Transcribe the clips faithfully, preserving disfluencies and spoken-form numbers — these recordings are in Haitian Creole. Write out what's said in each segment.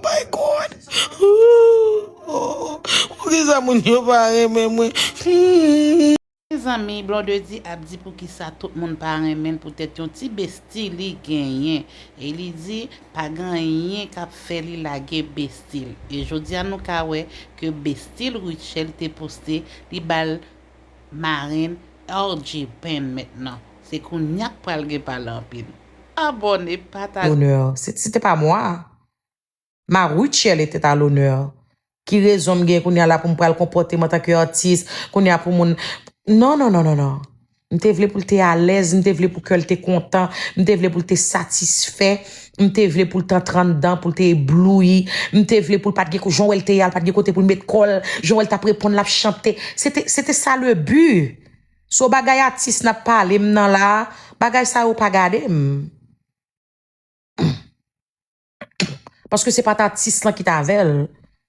My God. Poukisa moun yo pa renmen mwen? Hmm. Mezanmi, Blondedy ap di poukisa tout moun pa renmen l poutèt yon ti besti li genyen. E li di pa gen anyen k ap fè li lage besti l. E jodi a nou ka wè ke besti l Rutshelle te poste, li ba l marenn R J Band mentnan. Se kounye a k pral gen pale anpil. Abòne, pataje. L'honneur. Se se te pa mwa. Ma Rutshelle était à l'honneur. Ki rezon m gen kounye a la pou m pral konpòte m antanke atis, kounye a pou moun. Non, non, non, non, non. M te vle pou l te alèz, m te vle pou kè l te kontan, m te vle pou l te satisfè, m te vle pou l t antre anndan, pou l te eblouyi, m te vle pou l pa t gen jan w wè l te ye a, l pa t gen kote pou l met kò l, jan w wè l t ap reponn l ap chante. Se te, se te sa le but. So bagay atis n ap pale m nan la, bagay sa yo pa gade m. Paske se pa t atis lan ki t avè l.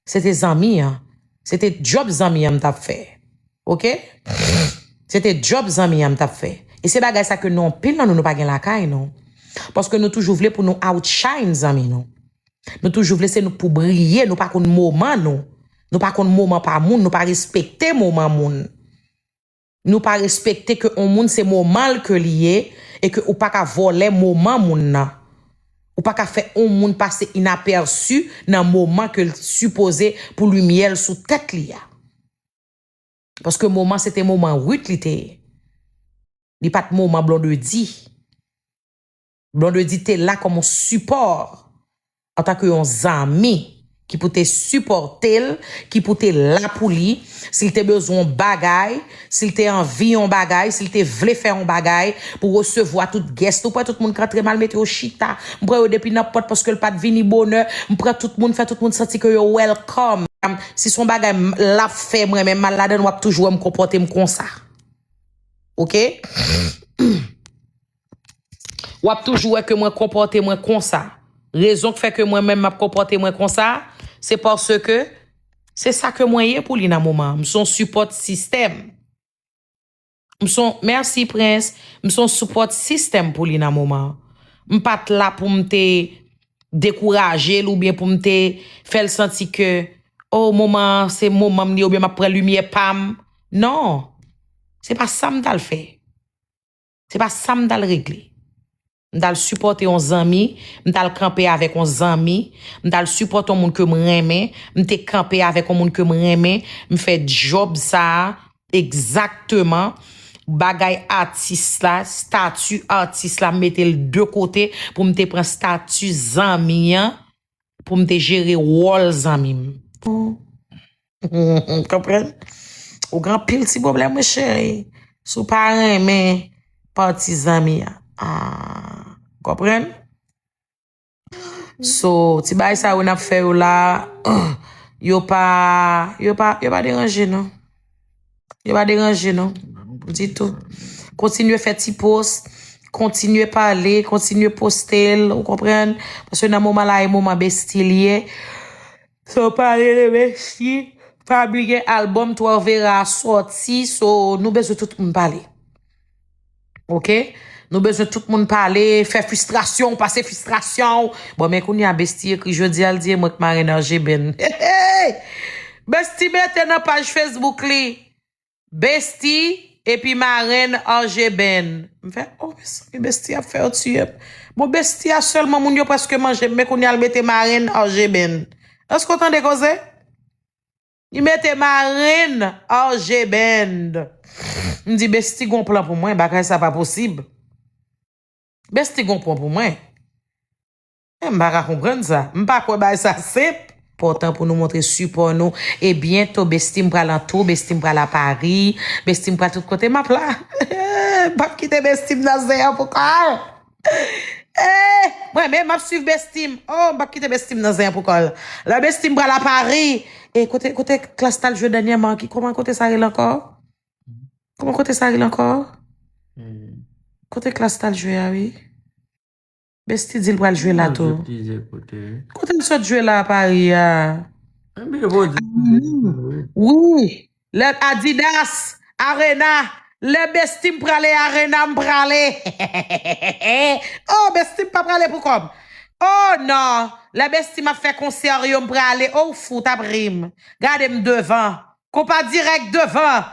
Se te zanmi an. Se te djòb zanmi an m t ap fè. Oke? Se te djòb zanmi an m t ap fè. E se bagay sa ke nou, anpil nan nou, nou pa gen lakay nou. Paske nou toujou vle pou nou outshine zanmi nou. Nou toujou vle se nou pou briye, nou pa konn moman nou. Nou pa konn moman pa moun, nou pa respekte moman moun. Nou pa respekte ke on moun se moman l ke li ye e ke ou pa ka vòlè moman moun nan. Ou pa ka fè on moun pase inapèsi nan moman ke l sipoze pou limyè l sou tèt li a. Paske moman se te moman Ruth li te ye. Li pa t moman Blondedy. Blondedy te la kòm on sipò antanke yon zanmi ki pou te sipòte l, ki pou te la pou li. Si l te bezwen yon bagay, si l te anvi yon bagay, si l te vle fè yon bagay pou resevwa tout guest. Ou pran tout moun k antre m al mete yo chita. M pran yo depi nan pòt paske l pa t vini bonè. M pran tout moun, fè tout moun santi ke yo welcome. Si se yon bagay l ap fè mwen menm m al ladan l, w ap toujou wè m konpòte m konsa. Oke? W ap toujou wè ke mwen konpòte mwen konsa. Rezon k fè ke mwen menm m ap konpòte mwen konsa, se paske se sa ke mwen ye pou li nan moman an. M se yon support system. M se yon, mèsi Prince, m se yon support system pou li nan moman an. M pa t la pou m te dekouraje l oubyen pou m te fè l santi ke, oh, moman an se moman m li oubyen m ap pran limyè pa m. Non. Se pa sa m t al fè. Se pa sa m t al regle. M t al sipòte yon zanmi, m t al kanpe avèk yon zanmi, m t al sipòte yon moun ke m renmen, m te kanpe avèk yon moun ke m renmen, m fè djòb sa a egzakteman. Bagay atis la, stati atis la, m mete l de kote pou m te pran stati zanmi an pou m te jere wòl zanmi m. Konprann? Ou gen anpil ti pwoblèm, wi, cheri. Si w pa renmen pati zanmi an. Ah, konprann? So, ti bagay sa yo n ap fè yo la, yo pa, yo pa, yo pa deranje nou. Yo pa deranje nou ditou. Kontinye fè ti post, kontinye pale, kontinye poste l, ou konprann? Paske nan moman la, e moman besti li ye. So, pale de besti, pa bliye album Twelve Era a sòti, so, nou bezwen tout moun pale. Oke? Nou bezwen tout moun pale, fè fristrasyon w, pase fristrasyon w. Bon, men kounye a, besti ekri jodi a, l di e mwen k marenn R J Band. Besti mete nan paj Facebook li. Besti epi marenn R J Band. M fè, oh, mezanmi, besti ap fè yo tiye m. Bon, besti a sèlman moun yo prèske manje m, men kounye a l mete marenn R J Band. Èske w tande koze? Li mete marenn R J Band. M di, besti gon plan pou mwen, bagay sa pa posib. Besti gon plan pou mwen. Eh, m pa ka konprann sa. M pa kwè bagay sa senp. Enpòtan pou nou montre sipò nou. E byento, besti m pral an tou, besti m pral a Pari, besti m pral tout kote, m ap la. M p ap kite besti m nan zen an pou kò l. Eh, mwen menm, m ap swiv besti m. Oh, m p ap kite besti m nan zen an pou kò l. Lè besti m pral a Pari. E kote, kote Klass t al jwe dènyèman? Ki, kòman kote sa rele ankò? Kòman kote sa rele ankò? Kote Klass t al jwe a, wi? Besti di l pral jwe la tou. Kote l sot jwe la a Pari a? Wi. Lè Adidas, Arena, lè Besti m prale Arena, m prale. Oh, Besti m pa prale pou kò m. Oh non, lè Bestie m ap fè konsè yo, m prale. Oh, w fou, t ap ri m. Gade m devan. Konpa dirèk devan.